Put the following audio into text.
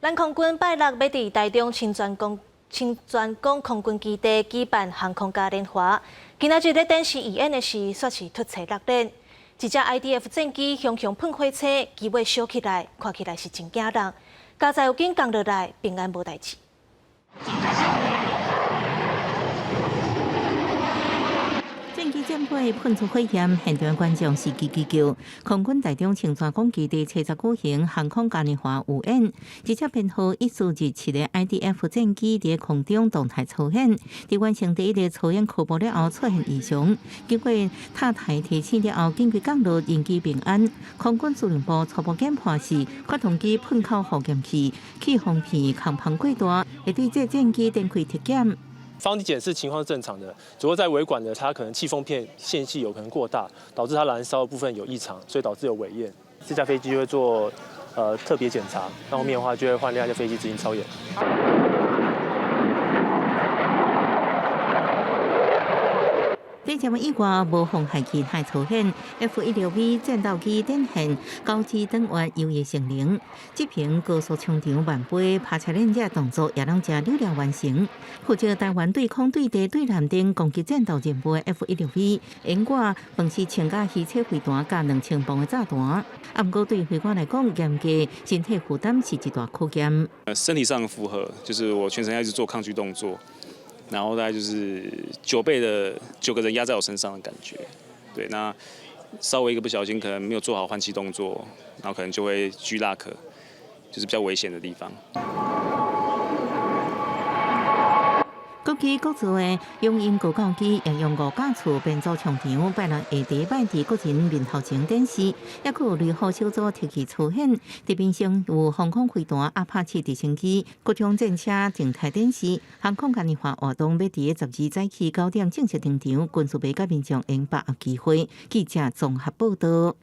咱空軍拜六欲佇台中清泉崗空軍基地舉辦航空嘉年華，今仔日咧展示義演的時，煞是突襲落練。一隻 IDF 戰機雄雄噴火車，機尾燒起來，看起來是真驚人。佳哉有緊降落來，平安無代誌。戰機戰尾噴出火焰，現場觀眾是吱吱叫。空軍台中清泉崗基地初十舉行航空嘉年華匯演，一隻編號1427的 IDF 戰機佇空中動態操演，佇完成第一个操演科目了後出現異常，經過塔台提醒了後，緊急降落，人機平安。空軍司令部初步研判是發動機噴口火焰器氣封片空膨過大，會對這戰機展開特檢。發動機檢視情況是正常的，只不過在尾管的它可能氣封片間隙有可能過大，導致它燃燒的部分有異常，所以導致有尾焰。這架飛機會做特別檢查，那後面的話就會換另外一架飛機執行操演。這場意外無妨害其他操演，F-16V 戰鬥機展現高機登月優異性能，執行高速衝場慢飛、趴車鏈這動作也攏誠流暢完成。負責台灣對空、對地、對艦等攻擊戰鬥任務的 F-16V，掩蓋本是穿甲魚車飛彈佮2000磅的炸彈。啊，毋過對飛官來講，嚴格身體負擔是一大考驗。身體上的負荷，就是我全程要一直做抗拒動作。然後大概就是9倍的9個人壓在我身上的感覺，對，那稍微一個不小心，可能沒有做好換氣動作，然後可能就會 G lock，就是比較危險的地方。國機國造的雄鷹高教機，應用五架次編組衝場，拜六下禮拜佇國人面頭前展示，抑閣有雷虎小組特技操演，地面上有防空飛彈、阿帕奇直升機、各種戰車靜態展示。航空嘉年華活動欲佇12早起9點正式登場，軍事迷佮民眾會用把握機會。記者綜合報道。